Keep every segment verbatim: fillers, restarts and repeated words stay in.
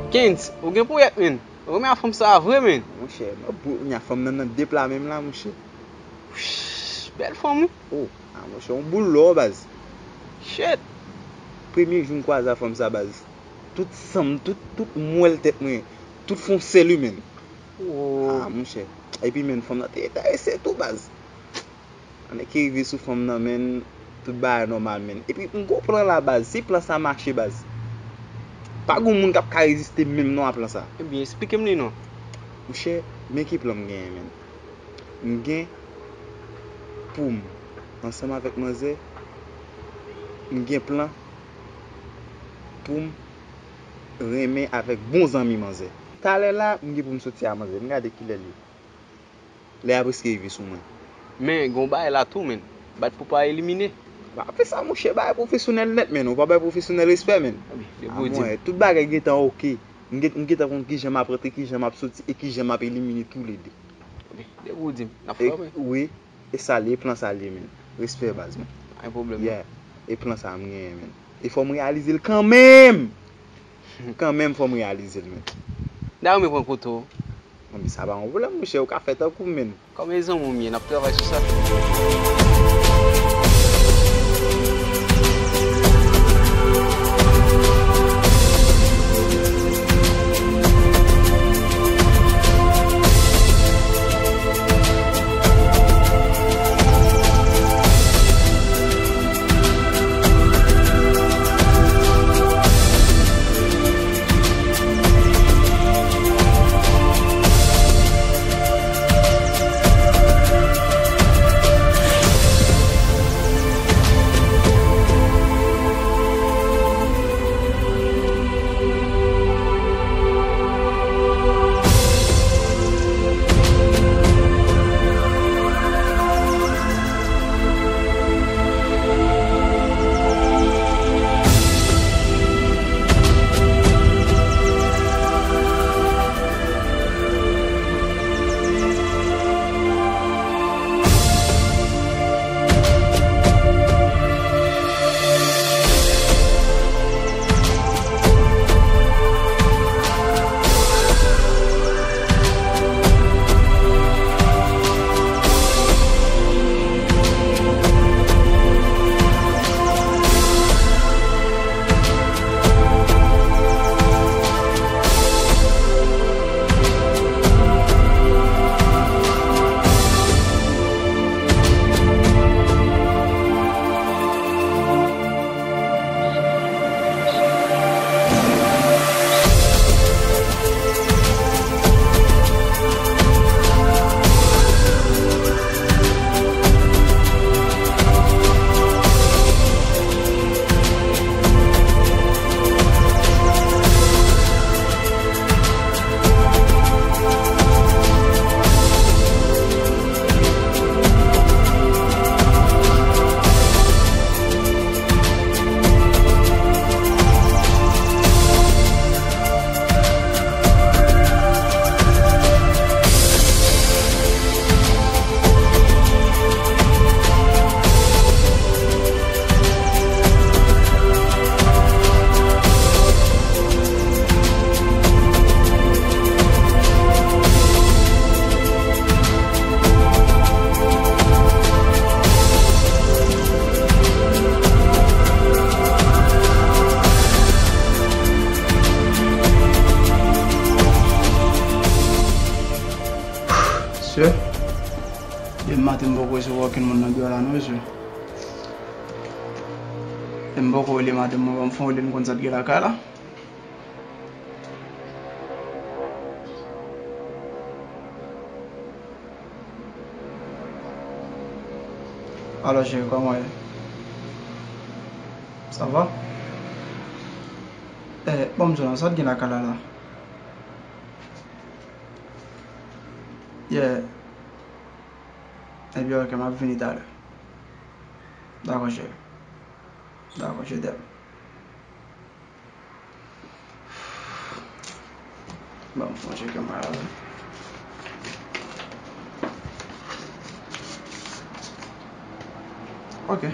Kens, ou gen ponyèt, menn. Ou renmen a fanm sa a vre, menn. Monchè, mwen bout, kounya fanm nan nan de pla menm la, monchè. Psh, bèl fanm, wi. Oh, ah, monchè, yon boul lò, baz. Shit. Premye jou m kwaze a fanm sa, baz. Tout san m, tout, tout mwèl tèt mwen, tout fè yon sèl wi, menn. Oh. Ah, monchè. Epi, menn, fanm nan te enterese tou, baz. Ann ki rive sou fanm nan, menn, tout bagay nòmal, menn. Epi, m gon plan la, baz. Si plan sa mache, baz, pa gon moun k ap ka reziste menm non a plan sa. Ebyen, esplike m li non. Monchè, men ki plan m genyen, menn. M gen pou m, ansanm avèk manzè, m gen plan pou m renmen avèk bon zanmi manzè. Talè la, m gen pou m soti a manzè. M gade kilè l ye. Lè a prèske rive sou mwen. Men, gen yon bagay la tou, menn. Bat pou pa elimine. Pa fè sa, monchè, bagay pwofesyonèl nèt, menn. Ou pa bay pwofesyonèl respè, menn. Wi, depi w di m. Tout bagay gentan oke. M gen, m gentan konn kijan m ap rantre, kijan m ap soti e kijan m ap elimine toulede. Wi, depi w di m. N ap fè, men. Wi, e sa l ye, plan sa l ye, menn. Respè, baz, menn. Pa gen pwoblèm. Yeah. E plan sa a m genyen, menn. E fò m reyalize l kanmenm. Kanmenm, fò m reyalize l, menn. Dayè, mwen pran kote w. Bon, men sa pa yon pwoblèm, monchè, ou ka fè tankou m, menn. Kòm e zanmi w m ye, n ap travay sou sa. Mesye, depi maten m poko resevwa okenn moun nan biwo a la non, mesye. E m poko rele madanm mwen, ban m fè yon rele, m konn sa t gen lakay la. Alo, cheri, kòman w ye? Sa va? Eh, ban m di w non, sa t gen lakay la la? Yeah. Ebyen, ok, m ap vini talè. Dakò, cheri. Dakò, je t'aime. Bon, mwen tcheke mwen la. Ok.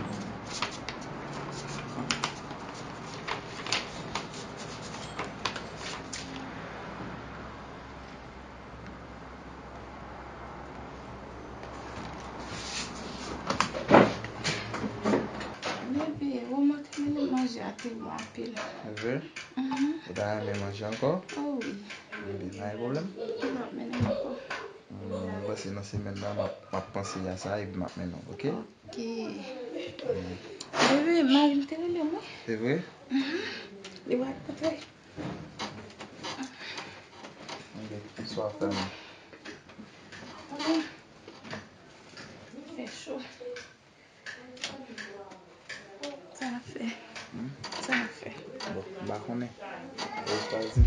Ou montre m manje a te bon anpil. Se vre? Mhm. Ou ta renmen manje ankò? Oh wi. Ebyen, pa gen pwoblèm. M ap mennen ankò. Hmm, mwen panse nan semèn nan, m ap, m ap panse a sa epi m ap mennen w, oke? Oke. Bebe, mari m te rele m, wi. Se vre? Mhm. Li wè antre. Ok, sa w ap fè menm? Fè cho. Sa n ap fè? Hmm? Sa n ap fè? Bon, m pa konnen. Ou pa di.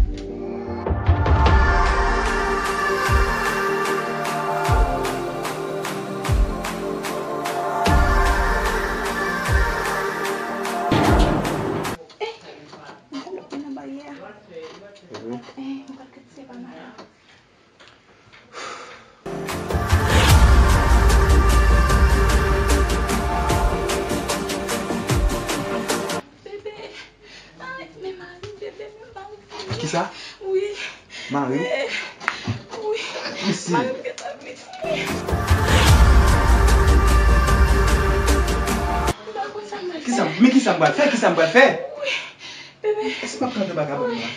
Eh! Mwen ta bloke nan baryè a. Mhm. Eh, mwen pral kite se pa mal. Bebe, ay, men mari m, bebe, men mari m. Kisa? Wi. Mari w? Eh, wi. Isi. Mari m gentan vini. M pa konn sa m pral fè. Kisa? Men kisa m pral fè? Kisa m pral fè? Wi. Bebe. Èske m ap pran tabak avè m la?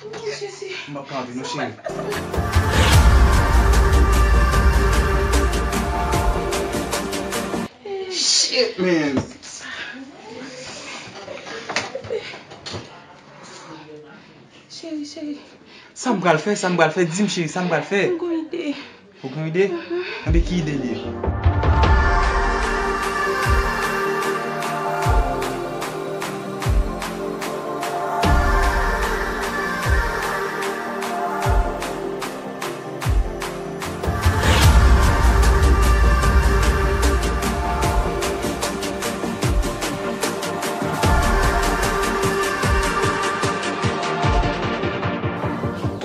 Oh, Jezi. M ap pran avè nou, cheri. Shit, man. Cheri, cheri. Sa m pral fè, sa m pral fè, di m, cheri, sa m pral fè. M gon ide. Ou gen ide? Enben, ki ide l ye?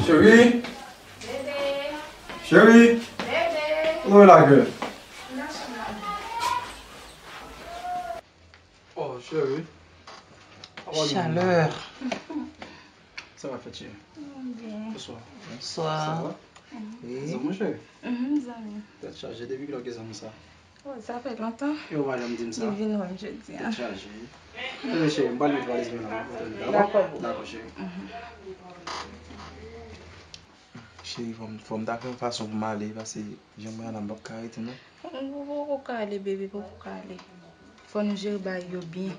Cheri! Bebe! Cheri! Bebe! Kote w lage? M nan chanm nan. Oh, cheri. How are you? Chalè. Sa va fèt, cheri? Mwen byen. Bonswa. Bonswa. Sa va? Mhm. Zanmi w, cheri? Mhm, zanmi. Tèt chaje, depi kilè w gen zanmi sa? Oh, sa fè lontan. E ou pa janm di m sa. Li vin wè m jodi a. Tèt chaje. Ebyen, cheri, m pral mete valiz mwen nan men w. Dakò? Dakò, boo. Dakò, cheri. Mhm. Cheri, fò m, fò m ta fè yon fason pou m ale, paske jan mwen ye la, m p ap ka rete, non. Ou poko ka ale, bebe, poko ka ale. Fò nou jere bagay yo byen.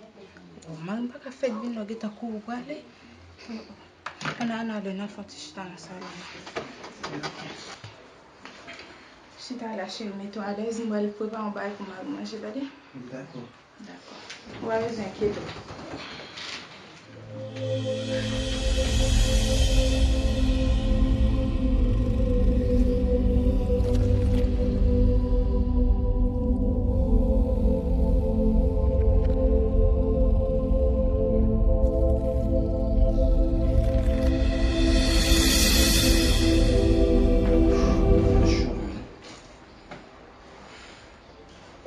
Mari m pa ka fèk vin, non, gentan kouri prale. Ann, ann ale, ann al fè yon ti chita nan salon nan. Chita la, cheri, mete w alèz, m pral prepare yon bagay pou mari m manje, tande? Dakò. Dakò. Ou pa bezwen enkyete w.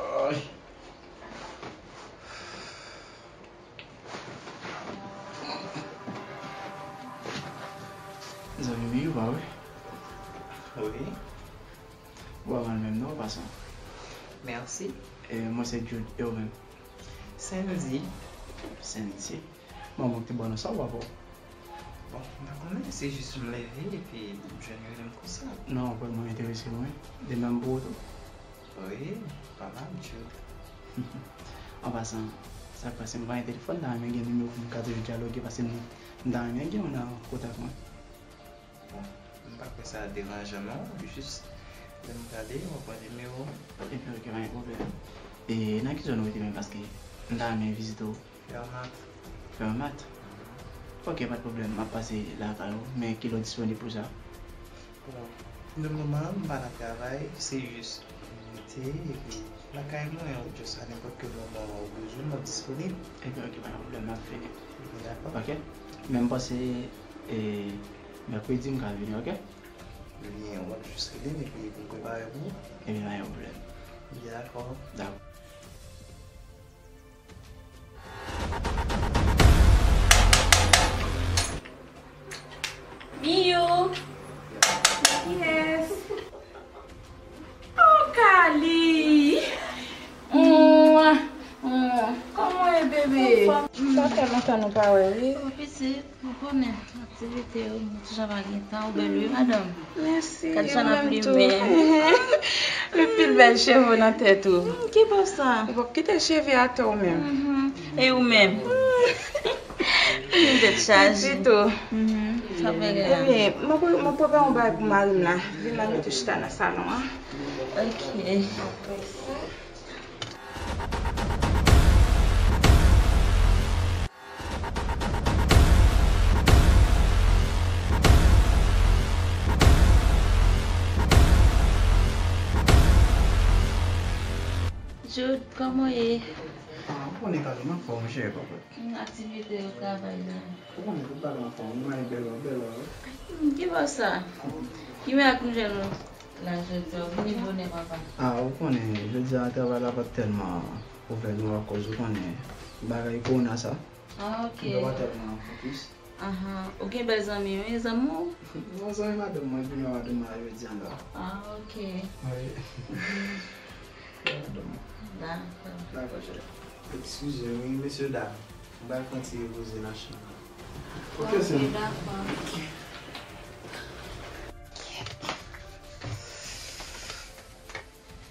Ay. Zanmi m, ou pa wè? Wi. Ou pa mal menm non, an pasan. Mèsi. E, mwen se Jude, e ou menm? Sandy. Sandy. Manman w te ba w non sa, ou pa wè? Bon, m pa konnen, se jis m leve epi m jwenn yo rele m konsa. Non, vrèman enterese mwen. De menm pou ou tou? Wi, pa mal, Jude. An pasan, sa k pase, m pa gen telefòn, m ta renmen gen nimewo pou m ka toujou dyaloge, paske m, m ta renmen gen w nan kontak mwen. Bon, m pa kwè sa deranjan non, jis lè m gade, w ap wè nimewo. Ebyen, oke, pa gen pwoblèm. E nan ki zòn ou rete menm, paske m ta renmen vizite w? Fèmat. Fèmat? Ok, pa t pwoblèm, m ap pase lakay ou. Men kilè w disponib pou sa? Bon, pou le moman, m pa nan travay, se jis m rete, epi lakay mwen, ou just a nenpòt ki moman ou bezwen m, m ap disponib. Ebyen, ok, pa gen pwoblèm, m ap vini. Ebyen, dakò. Ok? Men m panse, e, mèkredi m ka vini, ok? Ebyen, w ap jis rele m epi pou m prepare pou ou. Ebyen, pa gen pwoblèm. Ebyen, dakò. Dakò. Miyou! Yes! Oh, Kali! Mwa! Mwa! Kòman w ye, bebe? Sa fè lontan nou pa wè, wi. Bon, pitit, ou konnen, aktivite yo, nou toujou pa gen tan, ou bèl, wi, madanm. Mèsi, gad jan n ap limen. Li pi bèl cheve nan tèt ou. Hmm, ki bò sa? Ou p ap kite cheve atè ou menm. Mhm. E ou menm? Ou tèt chaje. Ditou. Mhm. Sa fè gen la. Ebyen, mwen pou, mwen prepare yon bagay pou mari m la. Vin la, nou tou chita nan salon an. Ok. Jude, kòman w ye? Ah, ou konnen, Kalo, m anfòm, cheri, pa pè. Hmm, aktivite yo, travay la. Ou konnen tout bagay anfòm, ou mari bèl, ou bèl, wi. Hmm, ki bò sa? Ki mirak nou jwenn ou la jodi a? Ou vini bonè, papa. Ah, ou konnen, jodi a, travay la pa t tèlman ouvè non, akoz ou konnen bagay kowona sa. Ah, ok. Mwen pa tèlman fokis. Ahan. Ou gen bèl zanmi, wi, zanmi w? Non, zanmi madanm mwen, epi nan madanm mwen jodi a la. Ah, ok. Wi. Madanm mwen. Dakò. Dakò, cheri. Eskize m, wi, mesye dam. M pral fè yon ti repoze nan chanm nan. Ok, sè m. Ok, dakò.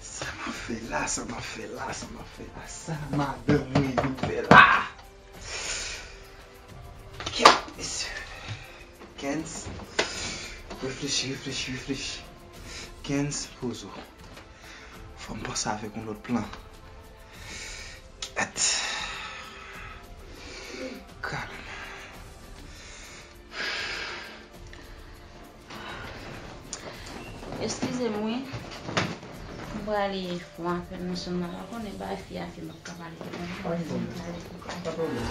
Sa m ap fè la, sa m ap fè la, sa m ap fè la, sa madanm mwen vin fè la. Kèt, mesye. Kenz, reflechi, reflechi, reflechi. Kenz, poze w. Fò m panse avèk yon lòt plan. Kèt. Kalm. Eskize m, wi. M prale fè yon apèl nan chanm nan la. Ou konnen bagay fi a fi, m p ap ka pale devan li. Pa gen pwoblèm. Pa pwoblèm.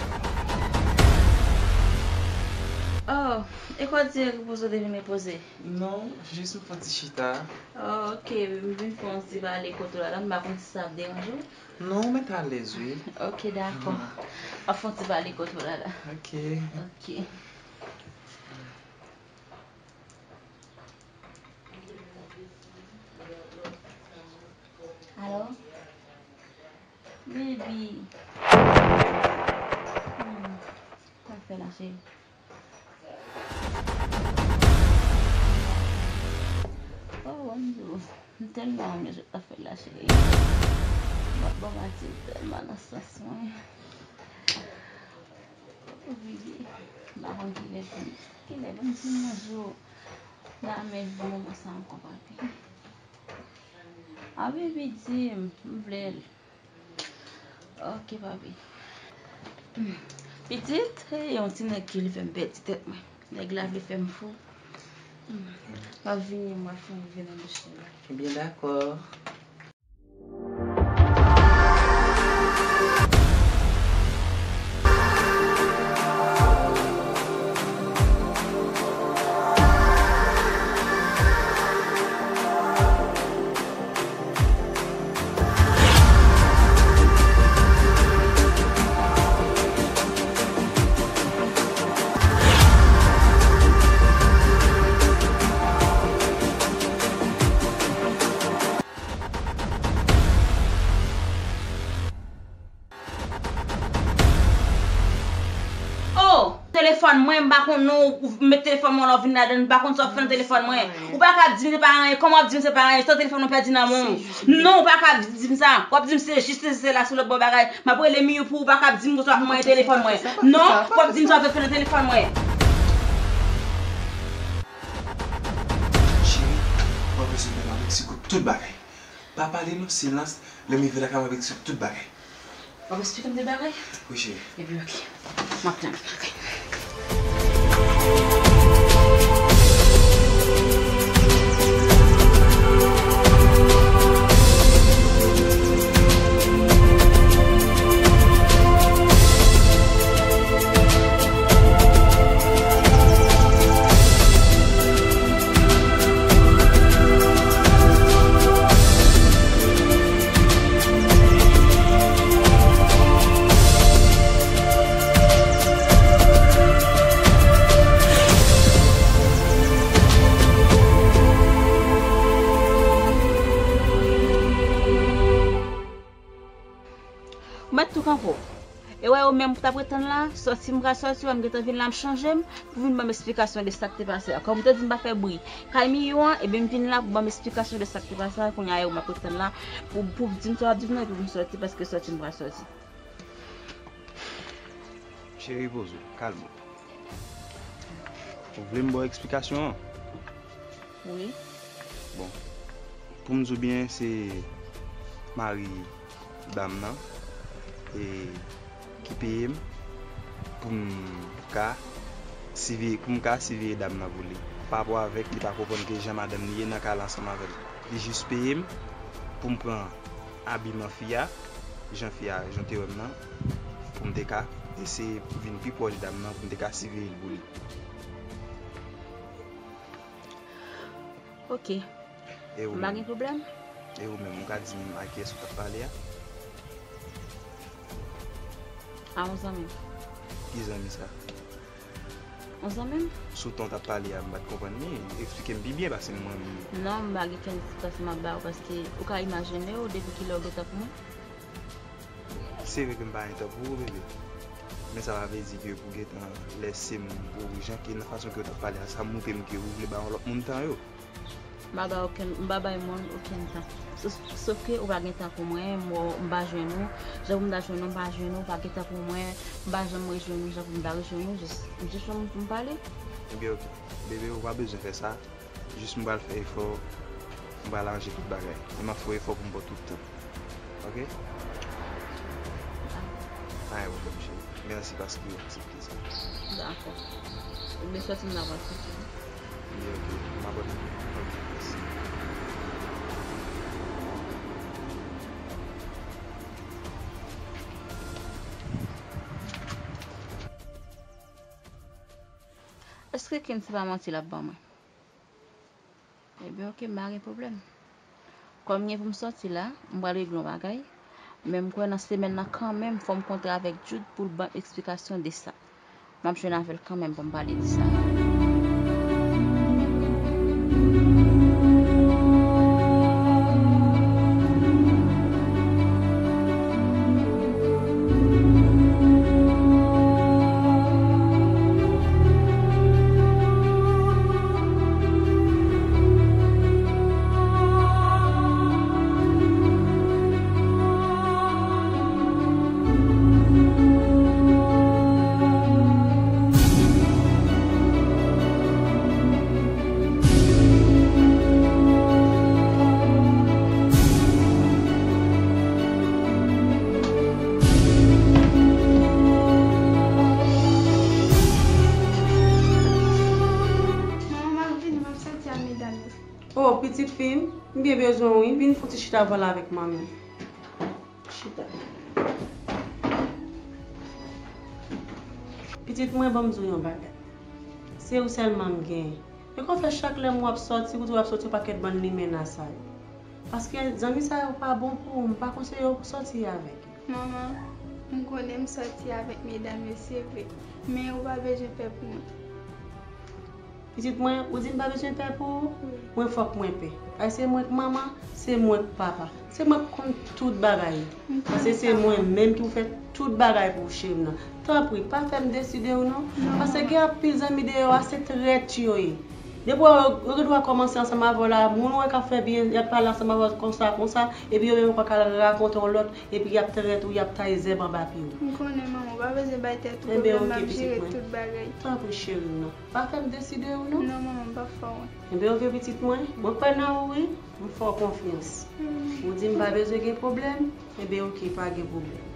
Oh, e kote w di repoze w te vin repoze? Non, jis m fè yon ti chita. Oh, ok, m vin fè yon ti pale kote w la la, m pa konn si sa ap deranje w. Non, ou mèt alèz, wi. Ok, dakò. M ap fè yon ti pale kote w la la. Ok. Ok. Alo? Baby. Hmm. Sa fè la, cheri? Oh, Bonjou. M tèlman renmen jan w ap fè la, cheri. W ap ban m atire tèlman nan sans mwen. Ou vide. M pa konn kilè pou m, kilè pou m di yon jou nan men moman sa ankò, papi. A, baby, di m, m vle l. Ok, papi. Pitit, e yon ti nèg ki vle fè m pèdi tèt mwen. Nèg la vle fè m fou. M ap vini, m ap fè m rive nan douch li la. Ebyen, dakò. Oh, telefòn mwen, m pa konn non, ou met telefòn mwen la, w vin ladan l, m pa konn sa w fè nan telefòn mwen. Ou pa ka di m se pa anyen, kòman w ap di m se pa anyen, tan telefòn mwen pèdi nan men w? Non, ou pa ka di m sa. W ap di m se jis se la sou lòt bò bagay. M ap rele Miyou pou ou, ou pa ka di m konsa pou mwen telefòn mwen. Non, w ap di m sa w fè nan telefòn mwen. Cheri, w ap bezwen menm avèk sikou tout bagay. Pa pale non, silans, lè m rive lakay mwen ap eksplike tout bagay. W ap eksplike m tout bagay? Wi, cheri. Ebyen, ok. M ap tann. Ok. Ou mèt tou kanpe w. E wè, yo menm pou t ap ret tann la, sòti m pral sòti, wè m gentan vin la, m chanje m pou vin ban m esplikasyon de sa k te pase a. Kòm ou te di m pa fè bri kay Miyo an, ebyen m vin la pou ban m esplikasyon de sa k te pase a, kounye a yo m ap ret tann la pou, pou di m sa w ap di m nan, epi pou m sòti, paske sòti m pral sòti. Cheri, poze w, kalme w. Ou vle m ba w eksplikasyon an? Wi. Bon, pou m di w byen, se mari dam nan e ki peye m pou m ka siveye, pou m ka siveye dam nan pou li. Pa rapò avèk li pa konprann ke jan madanm li ye nan kay la ansanm avè l. Li jis peye m pou m pran abiman fi a, jan fi a, jan w te wè m nan, pou m te ka eseye vin pi pwòch dam nan, pou m te ka siveye l pou li. Ok. E ou menm? M pa gen pwoblèm. E ou menm, ou ka di m a kiyès ou t ap pale a? A yon zanmi m. Ki zanmi sa? Yon zanmi m. Sou ton w t ap pale a, m pa t konprann li. Eksplike m pi byen, pase mwen menm. Non, m pa gen kenn eksplikasyon m ap ba w, paske ou ka imajine w depi kilè w gen tan pou mwen. Se vre ke m pa gen tan pou ou, bebe. Men sa pa vle di ke pou gentan lèse m pou jan ke nan fason ke w t ap pale a, sa montre m ke ou vle ba yon lòt moun tan yo. M pa bay okenn, m pa bay moun okenn tan. Sof, sof ke ou pa gen tan pou mwen, m, m pa jwenn ou. Jan pou m ta jwenn ou, m pa jwenn ou, ou pa gen tan pou mwen, m pa janm rejwenn ou jan pou m ta rejwenn ou, jis, jis pou m, pou m pale. Ebyen, ok. Bebe, ou pa bezwen fè sa. Jis m pral fè efò, m pral ranje tout bagay. E m ap fè yon efò pou m ba w tout tan. Ok? Pa gen pwoblèm, cheri. Mèsi paske ou aksepte sa. Dakò. Ebyen, sòti m la pral sòti. Ebyen, ok. M ap antre. Ok, mèsi. Èske Kim se pa manti l ap ban mwen? Ebyen, ok, m pa gen pwoblèm. Kòm gen pou m sòti la, m pral regle yon bagay. Men m kwè nan semèn nan kanmenm, fò m kontre avèk Jude pou l ban m eksplikasyon de sa. M ap jwenn avè l kanmenm pou m pale de sa. Manman, m ap vini, m ap sòti a medam yo. O, pitit fi m, m byen bezwen w wi. Vin fouti chita pale avèk manmi w. Chita. Pitit mwen, ban m di w yon bagay. Se ou sèlman m genyen. E konsa chak lè m wè w ap sòti, ou di w ap sòti yon pakèt bann limena sa yo. Paske zanmi sa yo pa bon pou ou, m pa konseye w pou sòti avèk yo. Manman, m konnen m sòti avèk medam yo, se vre, men ou pa bezwen pè pou mwen. Pitit mwen, ou di m pa bezwen pè pou ou? Wi. Mwen fòk mwen pè. Ay se mwen k manman, se mwen k papa. Se mwen k konn tout bagay. Paske se mwen menm ki pou fè tout bagay pou ou, cheri m nan. Tanpri, pa fè m deside ou non. Non, manman. Paske gen anpil zanmi deyò a, se trèt yo ye. Depi w wè yo, yo gen dwa kòmanse ansanm avè w la, moun ou wè k ap fè byen, y ap pale ansanm avè w konsa, konsa, epi yo menm yo pral rakonte yon lòt, epi y ap trèt ou, y ap taye zèb anba pye w. M konnen, manman, ou pa bezwen bay tèt ou pwoblèm, m ap jere tout bagay. Ebyen, ok, pitit mwen. Tanpri, cheri m nan. Pa fè m deside ou non. Non, manman, m p ap fè w wont. Ebyen, ok, pitit mwen. Mwen kwè nan ou, wi. M fè w konfyans. Ou di m pa bezwen gen pwoblèm. Ebyen, ok, pa gen pwoblèm.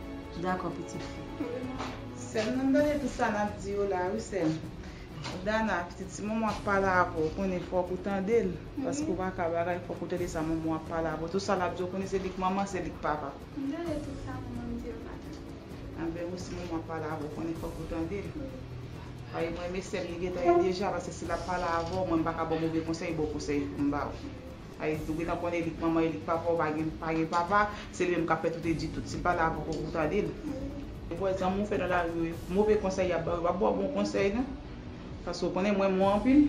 Dakò, pitit fi. Wi, manman. Sè m, nan tande tout sa n ap di yo la, wi, sè m. Dana, pitit, si manman ap pale avè w, ou konnen fòk ou tande l. Paske ou pa ka bagay, fòk ou tande sa manman w ap pale avè w. Tout sa l ap di w, ou konnen se li k manman, se li k papa. M tande tout sa manman m di yo maten. Anben, ou si manman w ap pale avè w, ou konnen fòk ou tande l. Paske mwen, men sè m, li gentan ye deja, paske si l ap pale avè w, mwen, m pa ka ba w move konsèy, bon konsèy pou m ba w. Ay, ou gentan konnen li k manman, li k papa, ou pa gen, pa gen papa, se li menm k ap fè tout e di tout. Si l pale avè w, fòk ou tande l. Ou wè zanmi w fè nan lari yo, move konsèy y ap ba w, yo p ap ba w bon konsèy, non. Paske ou konnen mwen, mwen anpil.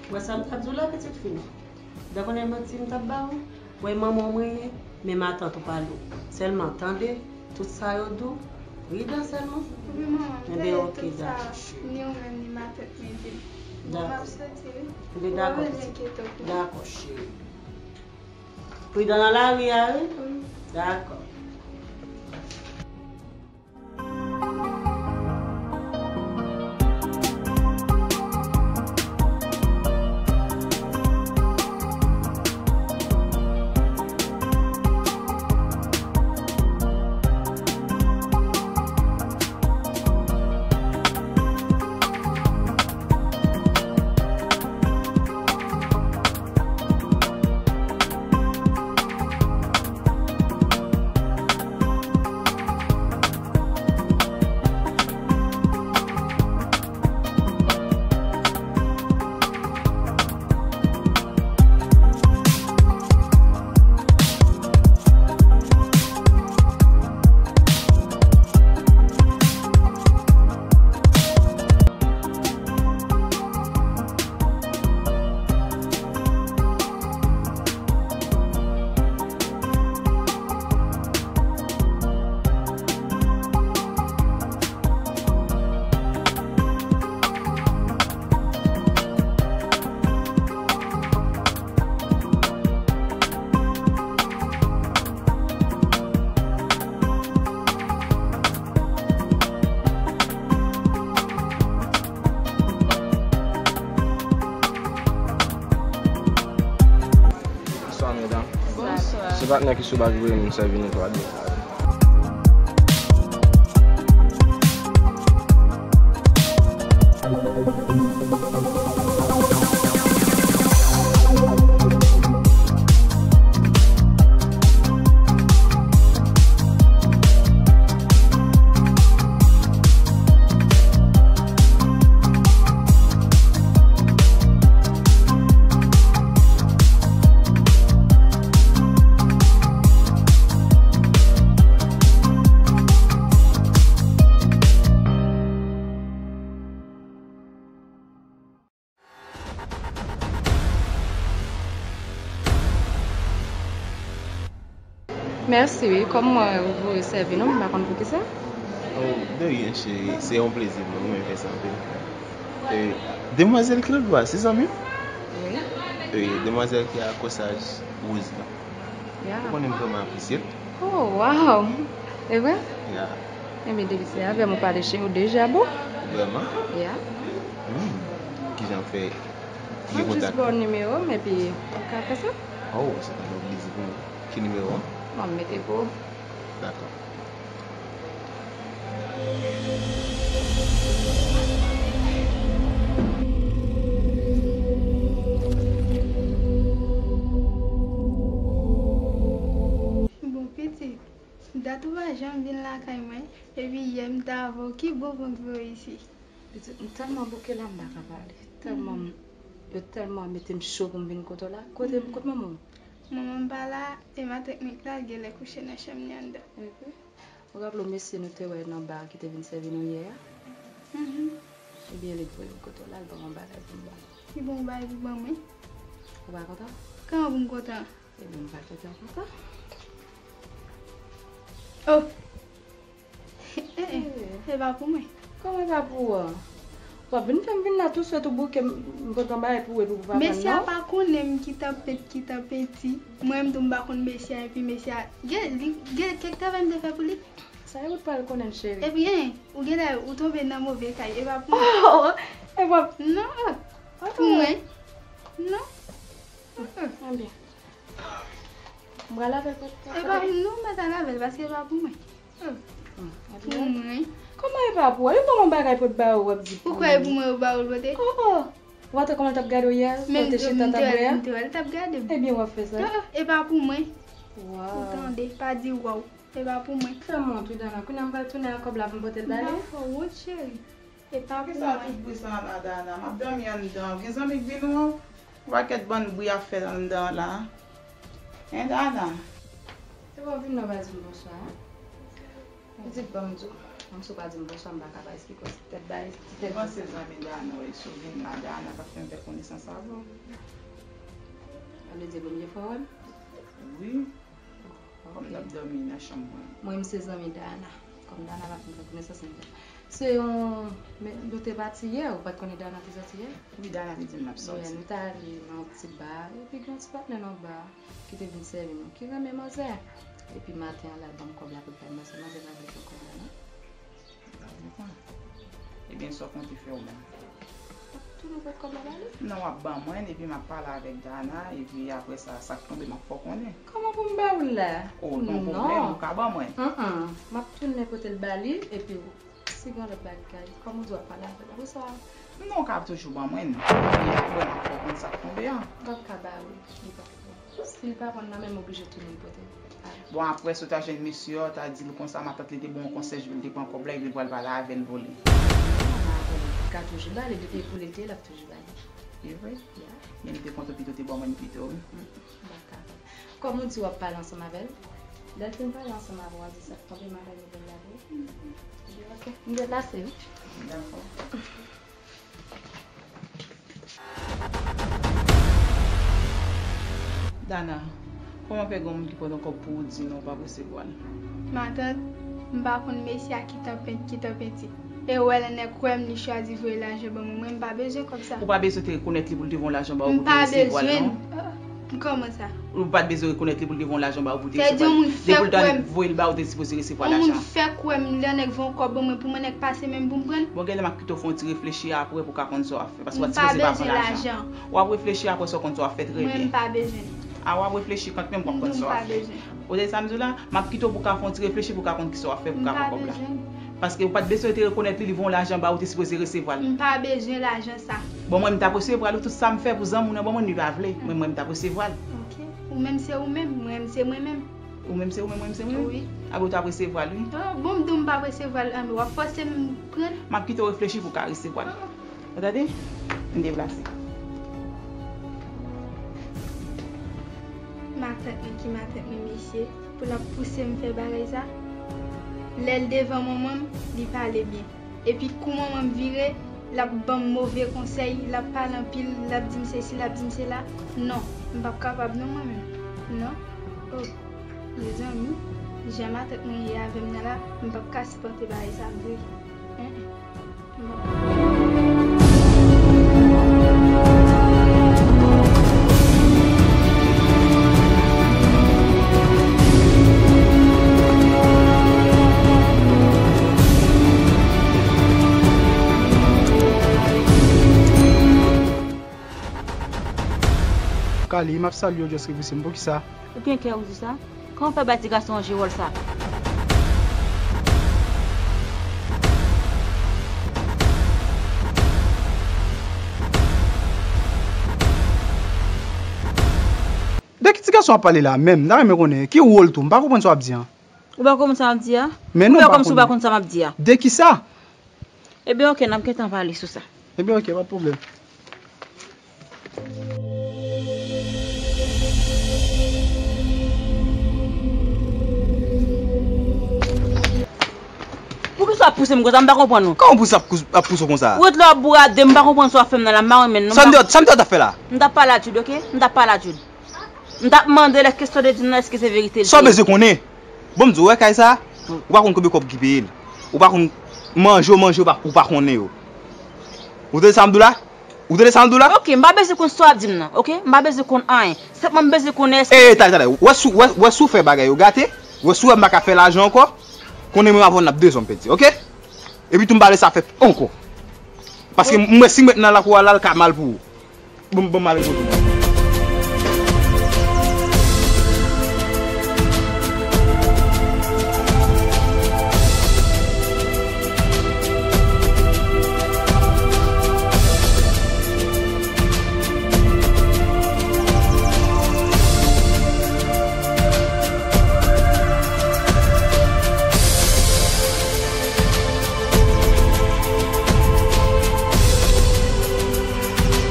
Ou wè sa m t ap di w la, pitit fi m? Ou ta konnen manti m t ap ba w? Ou wè manman w mwen ye, men matant ou pa lou. Sèlman tande tout sa yo di w, Pridan sèlman. Wi, manman, m te tout sa, ni ou menm, ni matant mwen di m. Bon, m ap soti, wi. Dakò. Ou pa bezwen enkyete w pou mwen. Dakò, cheri. Pridan nan lari a, wi. Wi. Dakò. Bonswa, medam. Bonswa. Se patnè ki sou bak voye m sèvi netwaye. Mèsi, wi. Kòm mwen, ou voye sèvi nou, m pa konn poukisa. Oh, de rien, cheri. Se yon plezi pou mwen, mwen fè sa anpil. E, demwazèl Claude a, se zanmi m? Wi. E, demwazèl ki a kosaj wouz la. Ya. Ou konnen m vrèman apresye l. Oh, wow! E vre? Ya. Ebyen, depi se avè m ou pale cheri, ou deja bon. Vrèman? Ya. Hmm. Kijan w fè gen kontak? M ap jis ba w nimewo m epi ou ka fè sa. Oh, se ta yon plezi pou mwen. Ki nimewo a? Bon, m mete pou ou. Dakò. Bon, pitit, dat ou pa janm vin lakay mwen, epi yè m t avè w, ki bon van k voye w isi? Pitit, m tèlman bouke la, m pa ka pale. Tèlman m, yo tèlman mete m cho pou m vin kote w la. Kote, kote manman w? Manman m pa la, e matant mwen k la, l genlè kouche nan chanm li anndan. Epi, ou raple w mesye nou te wè nan ba a ki te vin sèvi nou yè a? Mhm. Ebyen, li t voye m kote w la, l ban m yon bagay pou m ba w. Ki bon bagay pou ban mwen? Ou pa kontan? Kòman pou m kontan? Ebyen, m pa kite w kontan. Oh! Eh, eh, e pa pou mwen. Kòman e pa pou ou a? W ap vin fè m vin la tou swèt ou bouke m, m pote yon bagay pou ou epi ou pa pran l non. Mesye a pa konnen m ki tanpèt, ki tanpeti. Mwen menm tou m pa konn mesye a, epi mesye a, gen, li, gen kèk travay m te fè pou li. Sa e ou t pral konnen l, cheri. Epi, en, ou genlè, ou tonbe nan move kay, e pa pou mwen. Oh, e pa pou mwen. Non, oh, pou mwen. Non. Anben. M pral avè l pou... E pa pou nou mèt al avè l, paske e pa pou mwen. Hmm. Pou mwen. Kòman e pa pou ou? Yo ban mwen bagay pou t ba ou, w ap di pou mwen. Ou kwè e pou mwen yo ba ou l pote? Oh, oh. Ou pa t wè kòman l t ap gade w yè? Lè w te chita t ap bwè a? M te wè l t ap gade m. Ebyen, w ap fè sa. Ah, e pa pou mwen. Waw. Ou tande, pa di waw. E pa pou mwen. Fè m wont wi, Dana. Kounye a m pral tounen ak kòb la pou m pote l ba li. M pa fè w wont, cheri. E pa pou mwen. Poukisa tout bri sa a la, Dana? M ap dòmi anndan. Gen zanmi k vin wè w? Ou pa kèt bann bri ap fè anndan la. Hein, Dana? Se bon, vin non, pa di m bonswa, hein? Pitit, ban m di w. Menm si w pa di m bonswa, m pa ka pa esplike w ti tèt bagay, ti tèt di sa. Ou panse zanmi Dana, wi, si w vin la, Dana p ap fè m fè konesans avè w. Sa vle di e premye fwa w wè m? Wi. Kòm n ap dòmi nan chanm mwen. Mwen, m se zanmi Dana. Kòm Dana pa t fè konesans menm jan. Se yon, men, nou te pati yè, ou pa t konnen Dana te sòti yè? Wi, Dana te di m l ap sòti. Yè, nou t ale nan yon ti ba, epi gen yon ti patnè nan ba a ki te vin sèvi nou, ki renmen manzè. Epi maten an, l al ban m kòb la pou l bay manzè. Manzè pa vle pran kòb la, non. Ebyen, sa w konte fè ou menm? W ap tounen pote kòb la ba li? Non, w ap ban mwen, epi m ap pale avèk Dana, epi apre sa, sa k tonbe, m ap fè w konnen. Kòman pou m ba ou l la? O, non, pwoblèm, ou ka ban mwen. An-an, m ap tounen pote l ba li, epi si gen lòt bagay, kòm ou di w ap pale avè l, apre sa. Non, w ka toujou ban mwen, epi apre, m ap fè w konn sa k tonbe an. M p ap ka ba ou, li p ap Si l pa konn nan men m, oblije tounen pote l. Bon, apre, si w ta jwenn mesye a, w ta di l konsa, matant li te ba w yon konsèy, li te pran kòb la, epi l pral pale avè l pou li. Li ka toujou ba li, depi pou li te, l ap toujou ba li. Se vre? Ya. Men m te kontan pito te ba w mwen pito, wi. M pa ka. Kòm ou di w ap pale ansanm avè l, lè l fin pale ansanm avè w, w a di sa k tonbe, m a bay nouvèl la pou ou. Li di, "Ok, m deplase, wi." Dakò. Dana, kòman fè gen yon moun ki pote yon kòb pou ou di non, ou p ap resevwa l? Matant, m pa konn mesye a ki tanpent, ki tanpenti. E ou wè lè nèg kwè m, li chwazi voye lajan ban mwen, mwen m pa bezwen kòb sa. Ou pa bezwen te rekonèt li pou l te voye yon lajan ba ou pou te resevwa l, non? M pa bezwen. Kòman sa? Ou pa t bezwen rekonèt li pou l te voye yon lajan ba ou pou te resevwa l. Depi l ta voye l ba ou, ou te sipoze resevwa lajan. Yon moun fè kwè m, lè nèg voye yon kòb ban mwen, pou mwen nèg pase men m pou m pran l. Bon, genlè m ap kite w fè yon ti reflechi apre pou w ka konn sa w ap fè, paske w pa t sipoze pa pran lajan. W ap reflechi apre sa w konn sa w ap fè trè byen. Mwen, m pa bezwen. A, w ap reflechi kanmenm, w ap konn sa w ap fè. Ou tande sa m di w la? M ap kite w pou w ka fè yon ti reflechi, pou w ka konn kisa w ap fè, pou w ka pran kòb la. Paske ou pa t bezwen te rekonèt li, li voye yon lajan ba ou, ou te sipoze resevwa l. M pa bezwen lajan sa. Bon, mwen, m t ap resevwa l, wi, tout sa m fè pou zanmi w nan ban mwen, li pa vle. Mwen, mwen, m t ap resevwa l. Ok. Ou menm se ou menm, mwen menm se mwen menm. Ou menm se ou menm, mwen menm se mwen menm? Wi. Apre ou t ap resevwa l, wi. Oh, bon, m di w m p ap resevwa l, anben w ap fòse m pran l. M ap kite w reflechi pou w ka resevwa l. Ou tande? M deplase. Matant mwen ki matant mwen, mesye, pou l ap pouse m fè bagay sa. Lè l devan manman m, li pale byen. Epi kou manman m vire, l ap ban m move konsèy, l ap pale anpil, l ap di m sesi, l ap di m sela. Non, m p ap kapab non mwen menm. Non. Oh, mezanmi, jan matant mwen ye avè m nan la, m p ap ka sipòte bagay sa vre. Enhen. M p ap kapab. Kali, m ap salye w, just repouse m. Poukisa? Ou gen kè ou di sa? Kòman w fè bay ti gason an jwe wòl sa? De ki ti gason w ap pale la menm? M ta renmen konnen. Ki wòl tou? M pa konprann sa w ap di an. Ou pa konprann sa m ap di a? Men non, ou fè kòmsi ou pa konn sa m ap di a. De kisa? Ebyen, oke, n ap gentan pale sou sa. Ebyen, oke, pa t pwoblèm. Poukisa w ap pouse m konsa? M pa konprann ou. Kòman pouse ap kous-, ap pouse w konsa? Ou ret la w ap bourade, m pa konprann sa w ap fè m nan la, m pa renmen l non. Sa m te, sa m te ap fè la? M t ap pale a Jude, oke? M t ap pale a Jude. M t ap mande l èske sa w te di m nan, èske se verite l te ye. Sa w bezwen konnen? Bon, m di w, wè kay sa, ou pa konn konbyen kòb ki peye l. Ou pa konn manje w manje, ou pa, ou pa konnen yo. Ou tande sa m di w la? Ou tande sa m di w la? Oke, m pa bezwen konn sa w ap di m nan, oke? M pa bezwen konn anyen. Senpman, m bezwen konnen èske... Ey, ey, talè, talè. Wè si, wè, wè si w fè bagay yo gate, wè si w wè m pa ka fè lajan ankò, konnen mwen avè w n ap de zòn pèdi, oke? Epi tou m pa vle sa fèt ankò. Paske m wè si m ret nan lakou a la, l ka mal pou ou. Bon, bon, m ale kote m.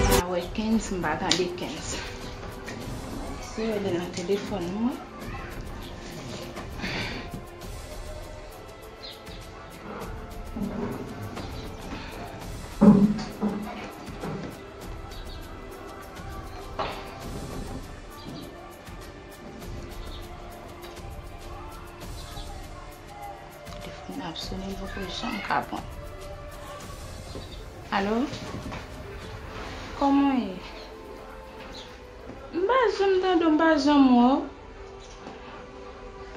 Pa wè Kenz, m pa tande Kenz. Mwen eseye li nan telefòn mwen. Telefòn M ap sone, l poko janm ka pran. Alo? Kòman w ye? M pa janm tande w, m pa janm wè w.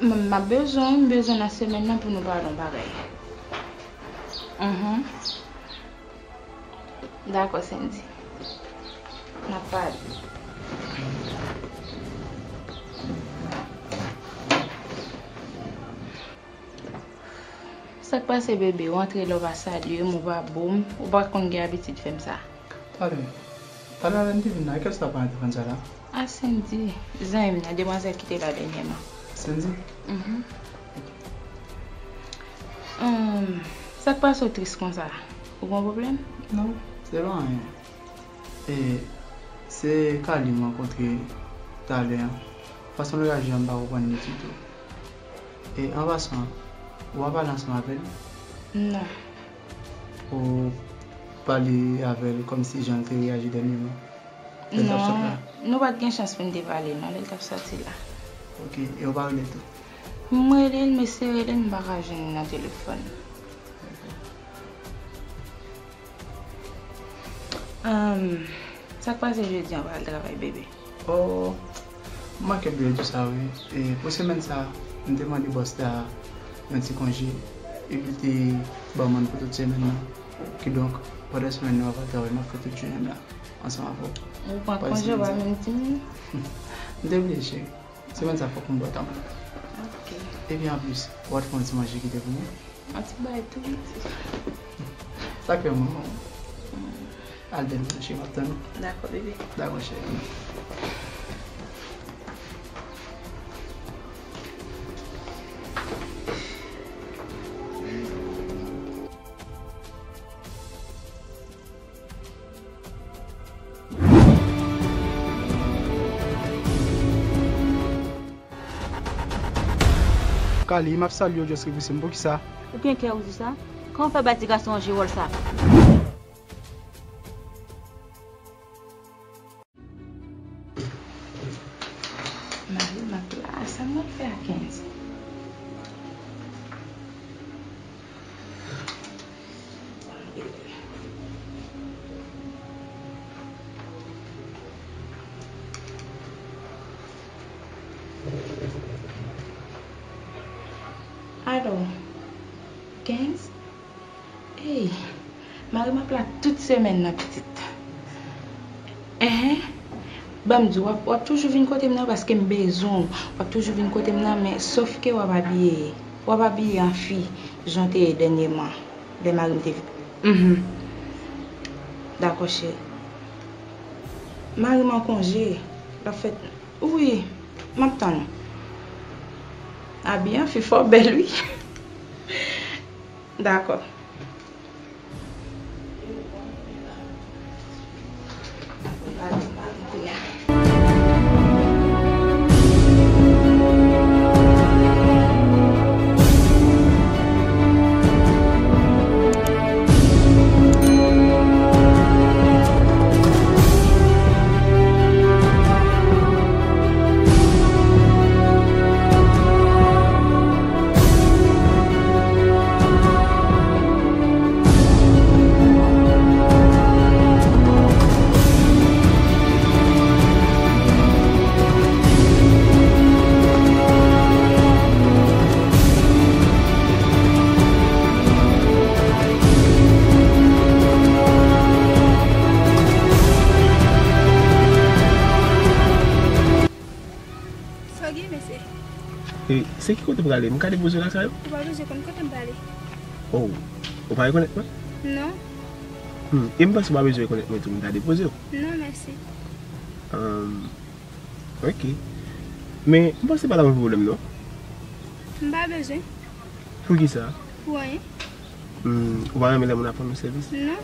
M, m ap bezwen w, m bezwen w nan semèn nan pou nou pale yon bagay. Mhm. Dakò, Sendy. N ap pale. Sa k pase, bebe? W antre la, w pa salye m, w pa bo m, ou pa konn gen abitid fè m sa. Talè, talè a lè m te vin la, e kèlsa w pa antre konn sa la? A, Sendy, zanmi m nan, demwazèl ki te la dènyèman. Sendy? Mhm. Hum, sa k pase w tris konsa? Ou gen pwoblèm? Non, se pa anyen. E se Carly m rankontre talè a. Fason l reyaji a, m pa konprann li ditou. E an pasan, ou pa pale ansanm avè l? Non. Ou pale avè l kòmsi jan l te reyaji dènyèman lè l t ap sot la? Non, nou pa t gen chans pou n te pale non, lè l t ap soti la. Ok, e ou pa rele l tou? M rele l, m eseye rele l, m pa ka jwenn li nan telefòn. Ahn, sa k pase jodi a, w pa al travay, bebe? Oh, m manke bliye di w sa, wi. E pou semèn sa a, m te mande bòs la yon ti konje, epi l te ban m pou tout semèn nan. Kidonk, pandan semèn nan, w ap al travay, m ap fè tout jounen m la ansanm avè w. Ou pran konje, w pa menm di m? M te bliye, cheri. Semèn sa fòk m bwè tanbou. Ok. Epi anplis, ou pa t fè yon ti manje kite pou mwen? Yon ti bagay tou piti. Sa k fè manman w? Al bèl manje, m ap tann ou. Dakò, bebe. Dakò, cheri. Carly, m ap salye w, just repouse m. Poukisa? Ou gen kè ou di sa? Kòman w fè bay ti gason an jwe wòl sa? Mari m ap la, sa m ap fè a Kenz? Alo, Kenz? Ey, mari m ap la tout semèn nan, pitit. Enhen. Ban m di w, w ap, w ap toujou vin kote m nan paske m bezwen w. W ap toujou vin kote m nan, men sòf ke w ap abiye, w ap abiye an fi, jan w te ye dènyèman, lè mari m te vin. Mhm. Dakò, cheri. Mari m an konje, l ap fè, wi, m ap tann ou. Abiye an fi fò bèl, wi. Dakò. Sa w gen, mesye? E, se ki kote w prale? M ka depoze w lakay ou? Ou pa bezwen konn kote m prale. Oh, ou pa rekonèt mwen? Non. Hmm, e m panse w pa bezwen rekonèt mwen tou, m ta depoze w. Non, mèsi. Ahn, ok. Men, m panse pa t ap yon pwoblèm, non. M pa bezwen. Poukisa? Pou anyen. Hmm, ou pa renmen lè moun ap rann ou sèvis? Non.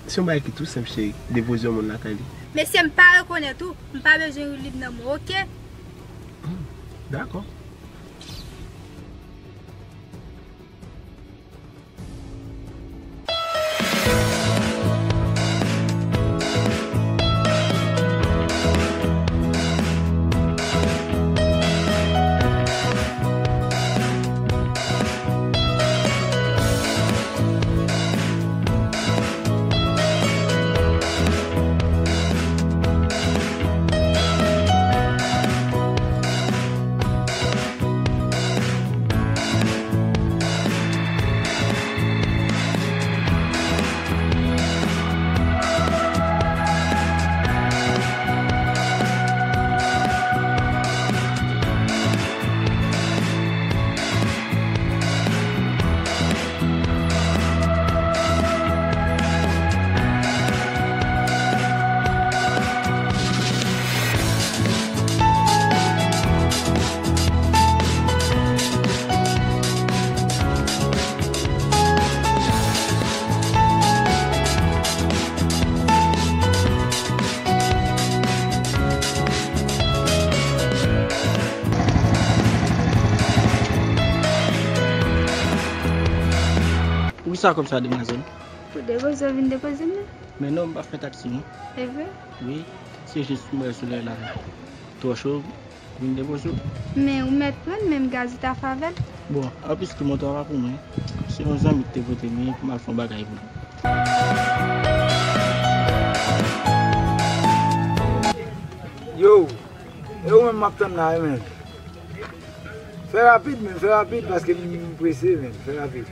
Se yon bagay ki tou senp, cheri. Depoze yon moun lakay li. Mesye, m pa rekonèt ou. M pa bezwen lib nan men w, oke? Hmm, dakò. Kisa kòb sa, demwazèl? Pou depoze w, vin depoze m nan. Men non, m pa fè taksi non. E vre? Wi, se jis m wè solèy la twò cho, vin depoze w. Men ou mèt pran l, menm gaz ou ta fè avè l. Bon, anplis tou, moto a pa pou mwen. Se yon zanmi ki te pote m li pou m al fè yon bagay pou li. Yo, e ou menm m ap tann la wi, men. Fè rapid, men, fè rapid, paske m, m prese, men. Fè rapid.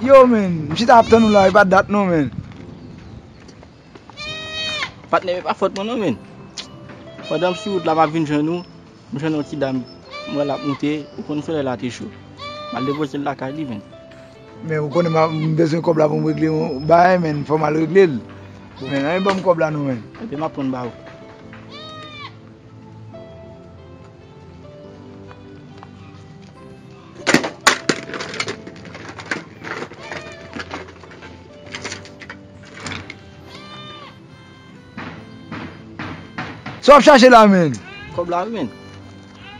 Yo, men, m chita ap tann ou la, e pa dat non, men. Patnè, e pa fòt mwen non, men. Pandan m sou wout la, m ap vin jwenn ou, m jwenn yon ti dam, m wè l ap moute, ou konn solèy la te cho. M al depoze l lakay li, men. Men ou konnen m a, m bezwen kòb la pou m regle yon bagay, men, fò m al regle l. Men, anyen ban m kòb la non, men. Ebyen, m ap pran ba ou. Sa w ap chache la, men? Kòb la, wi, men.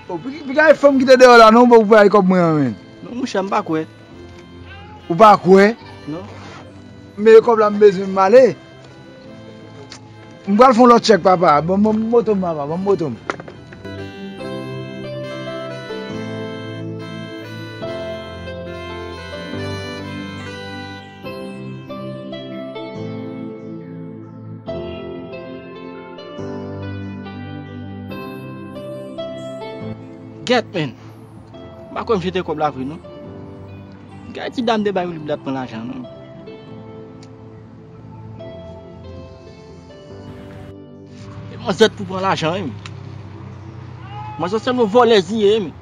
O, pi, pi gade fanm ki te deyò la, non, pou pale kòb mwen an, men. Non, monchè, m pa kwè. Ou pa kwè? Non. Men kòb la m bezwen, m ale. M pral fè yon lòt chèk, papa. Ban m, ban m moto m, papa. Ban m moto m. Gèt, men. M pa kwè m jete kòb la vre, non. Gade ti dam te bay Wilib la t pran lajan, non. E manzè t pou pran lajan, wi. Manzè se yon vòlèz li ye, wi.